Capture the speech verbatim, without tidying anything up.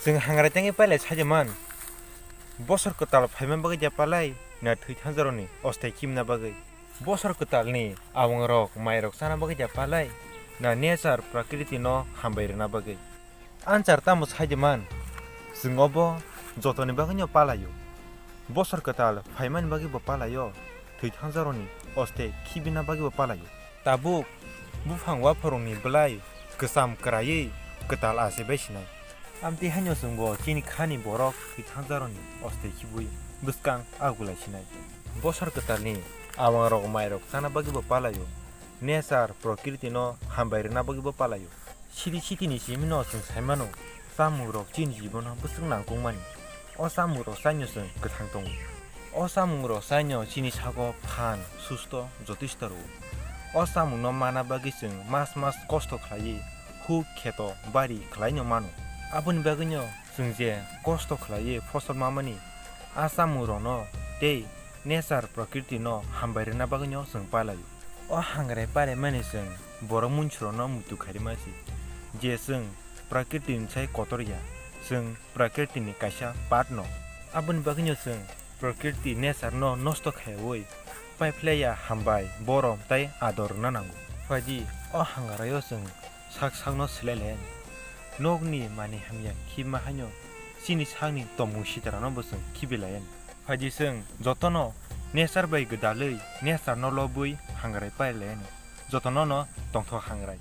Chwng hangrai tangwi pailai sajaman. Bosor kwtal phaima bagwi ja palai na thwi thangjak rokni osthai khibina bagwi. Bosor kwtalni awang rok mai rok chana bagwi ja palai na nature prakriti no hambai rwna bagwi. Answer tamo sajaman. Chwng obo jotoni bagwi no palaio. Bosor kwtal phaimani bagwi bo palaio. Thwi thangjak rokni osthai khibina bagwi bo palaio. Tabuk buphang waphorongni bwlai kwcham kwraiwi kwtal achibai sinai. Amtwi haino chwngbo chini khani borok thwi thangjakrokni osthai khibwi bwskang agulai sinai. Bosor kwtalni awangrok mairok chana bagwibo palaio. Nature, prokriti no hambai rwna bagwibo palaio. Siri sitini simino chwng saimano, chamungrok chini jibono bwswk nangkukmani. O chamungrok chaino chwng kwthang tongo. O chamungrok chaino chini sago phan, susto, jotisto rwo. O chamungno mana bagwi chwng mas mas kosto khlaiwi huk, kheto, bari khlaino mano. Aboni bagwino chwng je kosto khlaiwi phosol mamani, a chamungrokno tei nature, prokriti no hambai rwna bagwino chwng palaio. O hangrai palaimani chwng borok munsurokno muitu khairima se, je chwng prakriti ni sai kotor ya, chwng prakriti ni kaisa part no. Aboni bagwino chwng prakriti, nature no nosto khaiwi paiphlaiya hambai, borom tei ador rwna nango. Phaidi, o hangrai o chwng sak sakno swlai lai anw. Nokni manwi hamya khibma haino chini sakni tongmung sitarano bo chwng khibi lai anw. Phaidi chwng jotono nature bai gwdalwi nature no lobwi hangrai pai lai anw. Jotono no tongthok hangrai.